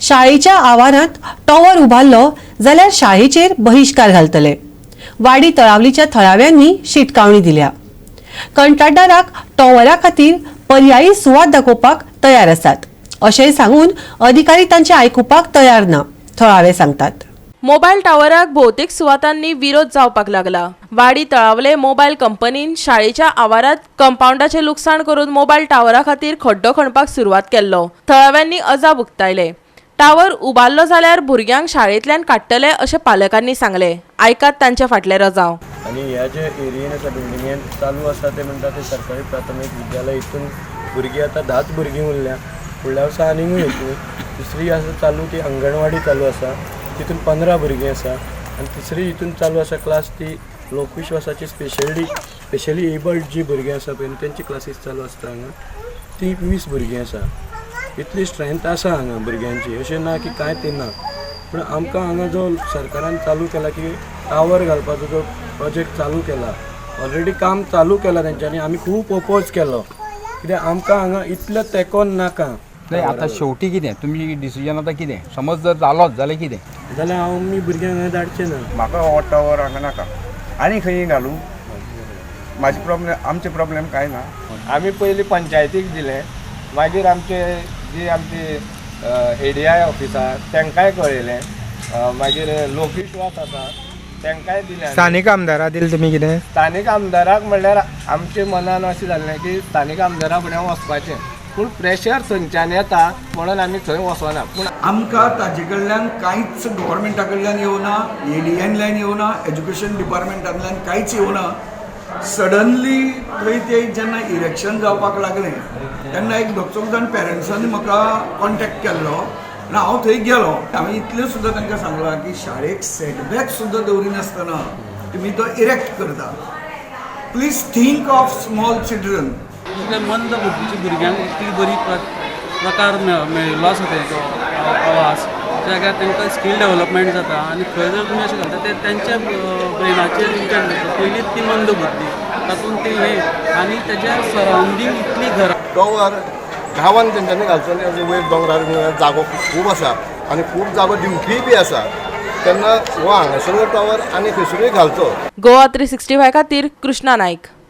शाळेच्या आवारांत टॉवर उबारलो जाल्यार शाळेचेर बहिश्कार घालतले. वाडी तळावलीच्या थळाव्यांनी शिटकावणी दिल्या. कंत्राटदाराक टॉवरा खातीर पर्यायी सुवात दाखोवपाक तयार आसात अशेंय सांगून अधिकारी तांचे आयकुपाक तयार ना, थळावे सांगतात. मोबायल टावराक भोवतेक सुवातांनी विरोध जावपाक लागला. वाडी तळावले मोबायल कंपनीन शाळेच्या आवारात कंपाऊंडाचें लुकसाण करून मोबायल टावरा खातीर खड्डो खणपाक सुरवात केल्लो. थळाव्यांनी अजाप उक्तायले. टावर उबारलो जाल्यार भुरग्यांक शाळेंतल्यान काडटले अशें पालकांनी सांगलें. आयकात तांचे फाटले रजांव. आनी ह्या जे एरियेन आसा, बिल्डिंगेन चालू आसा ते म्हणटा ते सरकारी प्राथमीक विद्यालय, हितून भुरगीं आतां 10च भुरगीं उरल्या. फुडल्या वर्सा आनीकूय येतली. दुसरी आसा चालू ती अंगणवाडी चालू आसा, तितून 15 भुरगीं आसा. आनी तिसरी हितून चालू आसा क्लास ती लोकविश्वासाची स्पेशली एबल्ड जी भुरगीं आसा पळय तेंची क्लासीस चालू आसता हांगा, ती 20 भुरगीं आसा. इतली स्ट्रेंथ आसा हांगा भुरग्यांची, अशें ना की कांय ते ना. पूण आमकां हांगा जो सरकारान चालू केला की टावर घालपाचो जो प्रोजेक्ट चालू केला, ऑलरेडी काम चालू केला तेंच्यांनी, आमी खूब ओपोज केलो कित्याक आमकां हांगा इतलो तेंकोन नाका. नाही, आता शेवटी कितें तुमची डिसिजन आतां कितें? समज जर जालोच जाल्यार कितें? जाल्यार हांव आमी भुरग्यांक हांगा धाडचे ना. म्हाका हो टावर हांगा नाका, आनी खंयी घालूं. म्हाजे प्रॉब्लेम, आमचे प्रॉब्लेम कांय ना. आमी पयलीं पंचायतीक दिलें, मागीर आमचे जी आमची एडीआय ऑफिस आहा तांकांय कळयलें, मागीर लोकविश्वास आसा तांकांय दिलें आमी. स्थानीक आमदारा दिले तुमी कितें? स्थानीक आमदाराक म्हणल्यार आमचे मनान अशें जाल्लें की स्थानीक आमदारा फुडें वचपाचें, पूण प्रेशर थंयच्यान येता म्हणून आमी थंय वचना पूण आमकां ताजे कडल्यान कांयच गव्हर्मेंटा कडल्यान येवना, एडीएनल्यान येवना, एज्युकेशन डिपार्टमेंटांतल्यान कांयच येवना. सडनली थंय ते जेन्ना इरेक्शन जावपाक लागलें तेन्ना एक दोग जाण पेरंट्सांनी म्हाका कॉन्टेक्ट केल्लो आनी हांव थंय गेलो. हांवें इतलें सुद्दां तांकां सांगलां की शाळेक सेटबॅक सुद्दां दवरिनासतना तुमी तो इरेक्ट करता, please think of small children. इतले मंद बुद्धीच्या भुरग्यांक इतली बरी प्रकार मेळिल्लो आसा तेजो आवाज जाग्यार तांकां स्कील डेव्हलपमेंट जाता. आनी थंय जर तुमी अशें घालता ते तेंच्या ब्रेनाचेर इम्पॅक्ट जाता. पयलींच ती मंद बुद्धी, तातूंत ती हें आनी तेज्या सरावंडींग इतली घरां टॉवर गांवान तेंच्यांनी घालचो न्ही. वयर दोंगरार जागो खूब आसा आनी खूब जागो दिवपीय बी आसा, तेन्ना हो हांगासरलो टॉवर आनी खंयसरूय घालचो. गोवा 365 खातीर कृष्णा नायक.